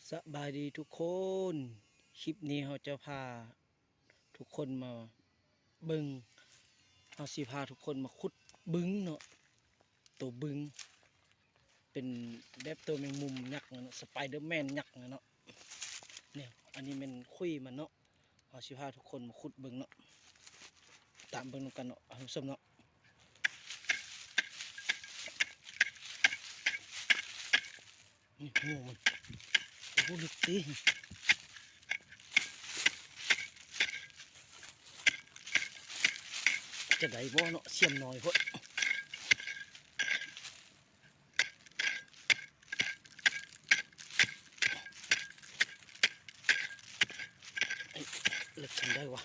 ສະບາຍດີທຸກຄົນ, ຄລິບນີ້ເຮົາຈະພາທຸກຄົນມາເບິ່ງ, ເຮົາຊິພາທຸກຄົນມາຂຸດບຶງເນາະ, ໂຕບຶງ ເປັນແບບໂຕແມງມຸມຍັກເນາະ, ສະໄປເດີແມນຍັກເນາະ. ນີ້ ອັນນີ້ແມ່ນຂຸຍມັນເນາະ, ເຮົາຊິພາທຸກຄົນມາຂຸດເບິ່ງເນາະ, ຕາມເບິ່ງນຳກັນເນາະ ທ່ານຜູ້ຊົມເນາະ. ນີ້ ໂອ້ ມັນ ໂອ້ ລຶກຕິ, ຈະໄດ້ບໍ່ເນາະ, ສ່ຽມນ້ອຍໂພດ. ເອີ ເລິກສ່ຳໃດວະ?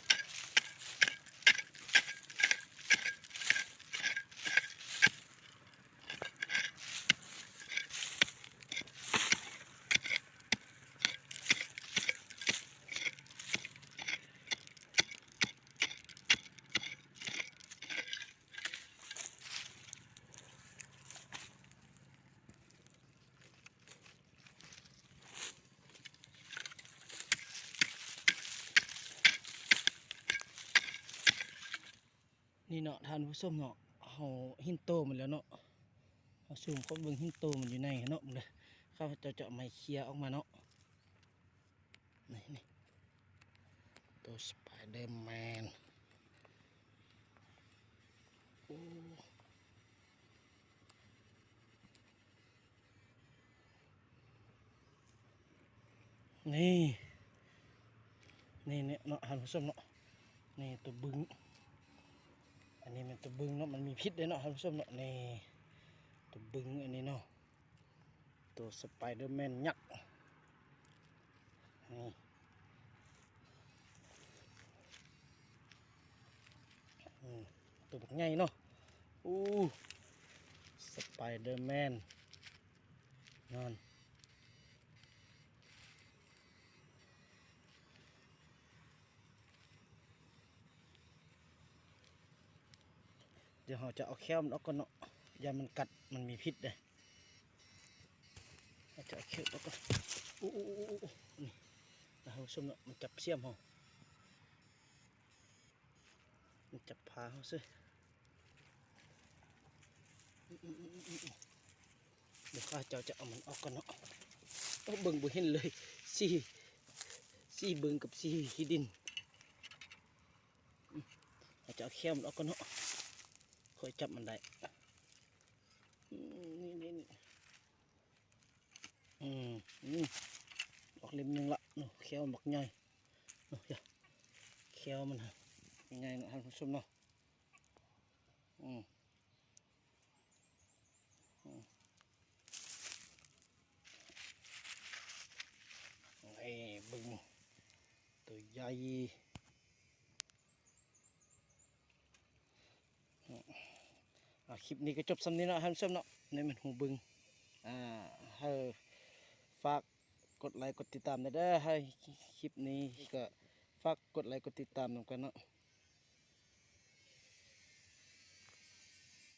ນີ້ເນາະ ທ່ານຜູ້ຊົມເນາະ, ເຮົາເຫັນໂຕມັນແລ້ວເນາະ, ເຮົາຊູມເຂົ້າເບິ່ງເຫັນໂຕມັນຢູ່ໃນເນາະ. ເບິ່ງເດີ ຂ້າພະເຈົ້າຈະເອົາໄມ້ເຄຍອອກມາເນາະ. ນີ້ ນີ້ ໂຕສະໄປເດີແມນ. ໂອ້ ນີ້ ນີ້ ນີ້ເນາະ ທ່ານຜູ້ຊົມເນາະ, ນີ້ໂຕບຶງ, ອັນນີ້ແມ່ນໂຕບຶງເນາະ, ມັນມີພິດເດ້ເນາະ ທ່ານຜູ້ຊົມເນາະ. ນີ້ໂຕບຶງອັນນີ້ເນາະ, ໂຕສະໄປເດີແມນຍັກ. ນີ້ ອືມ ໂຕບັກໃຫຍ່ເນາະ. ໂອ້ ສະໄປເດີແມນ ນັ້ນ. ດຽວເຮົາຈະເອົາແຂ້ວມັນອອກກ່ອນເນາະ, ຢ້ານມັນກັດ, ມັນມີພິດເດ້. ເຮົາຈະເອົາແຂ້ວອອກກ່ອນ. ໂອ້ ໂອ້ ໂອ້ ໂອ້ ນີ້ ທ່ານຜູ້ຊົມເນາະ, ມັນຈັບສ່ຽມເຮົາ, ມັນຈັບພາເຮົາເຊີຍ. ດຽວຂ້າເຈົ້າຈະເອົາມັນອອກກ່ອນເນາະ. ໂອ້ ເບິ່ງບໍ່ເຫັນເລີຍ, ສີ ສີບຶງກັບສີຂີ້ດິນ. ອືມ ເຮົາຈະເອົາແຂ້ວມັນອອກກ່ອນເນາະ, ຄ່ອຍຈັບມັນໄດ້. ອືມ ນີ້ ນີ້ ນີ້ ອືມ ອືມ ອອກເຫຼັ້ມໜຶ່ງລະເນາະ, ແຂ້ວມັນບັກໃຫຍ່ເນາະ, ແຂ້ວມັນໃຫຍ່ເນາະ ທ່ານຜູ້ຊົມເນາະ. ອືມ ອືມ ເອີ ເບິ່ງ ໂຕໃຫຍ່. ອາ ຄລິບນີ້ກໍຈົບສ່ຳນີ້ເນາະ ທ່ານຜູ້ຊົມເນາະ, ໃນແມ່ນຫູບຶງ. ອາ ໃຫ້ຝາກກົດໄລກົດຕິດຕາມແດ່ເດີ, ໃຫ້ຄລິບນີ້ກໍຝາກກົດໄລກົດຕິດຕາມນຳກັນເນາະ.